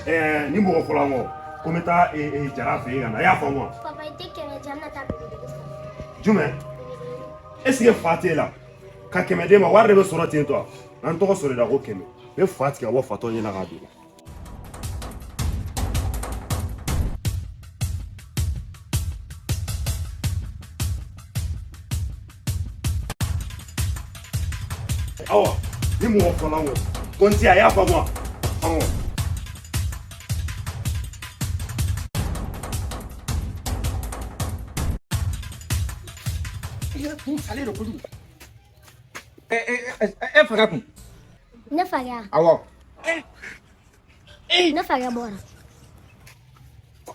Ni mɔgɔ fɔla n kɔ ko n bɛ taa Jara fɛ yen ka na, i y'a faamu wa? Papa, i tɛ 100 di yan, n bɛna taa bébé san. Jumɛn? Est ce que fa t'e la ka 100 d'e ma, wari de bɛ sɔrɔ ten tɔ? N'an tɔgɔ sɔrɔ i la ko 100, n bɛ fa tigɛ ka bɔ fatɔ ɲɛna k'a don. Awa, ni mɔgɔ fɔla n kɔ ko n tɛ yan, i y'a faamu wa? Awɔ. I yɛrɛ kun salen don kojugu. E fakɛ kun? Ne fakɛ? Awɔ. Ne fakɛ bɔra.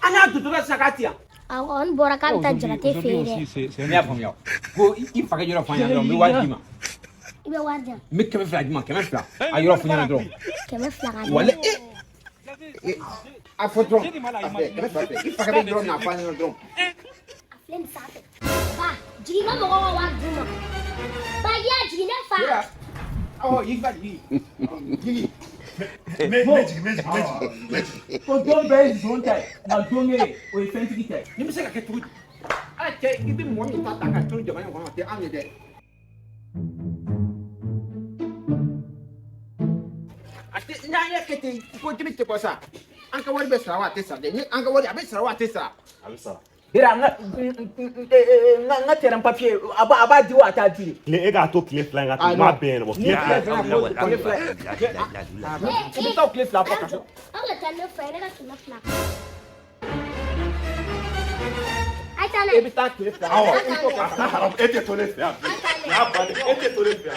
An y'a dontɔla sisan k'a ti yan. Awɔ, n bɔra k'a bɛ taa Jabate fɛ yen dɛ. Ne y'a faamuya ko i fakɛ yɔrɔ fɔ an ɲɛna dɔrɔn, n bɛ wari d'i ma. I bɛ wari di yan? N bɛ 200 d'i ma, 200. A yɔrɔ fɔ n ɲɛna dɔrɔn. 200 ka di. Wala e a fɔ dɔrɔn, a filɛ, 200 filɛ. I fakɛ bɛ yɔrɔ min na, a fɔ an ɲɛna dɔrɔn. A filɛ nin sanfɛ. Ba, jigin ka mɔgɔw ka wari d'u ma. Ba, i y'a jigin ne fa. Awɔ, i ka jigin jigin. N bɛ jigin, n bɛ jigin, n bɛ jigin, n bɛ jigin. Ko don bɛɛ ye zon ta ye, nka don kelen o ye fɛntigi ta ye. Nin bɛ se ka kɛ cogo di? Ala cɛ, i bɛ mɔgɔ min ta ta ka tunu jamana in kɔnɔ, o tɛ anw ye dɛ. A tɛ n'an y'a kɛ ten ko dimi tɛ bɔ sa. An ka wari bɛ sara wa, a tɛ sara dɛ? Ni an ka wari a bɛ sara wa, a tɛ sara? A bɛ sara. Bera, n ka n ka terrain papier, a b'a di wa, a t'a di? Tile, e k'a to tile 2 in ka tɛmɛ, n b'a bɛɛ ɲɛnabɔ tile 2. Tile 2, i bɛ taa o tile 2 fɔ ka so. Aw ka taa ne fa ye, ne ka 200. A ye taa n'a E ye. bɛ taa tile 2. Awɔ, a ta haramu, e tɛ to ne fɛ yan. O y'a bannen, e tɛ to ne fɛ yan.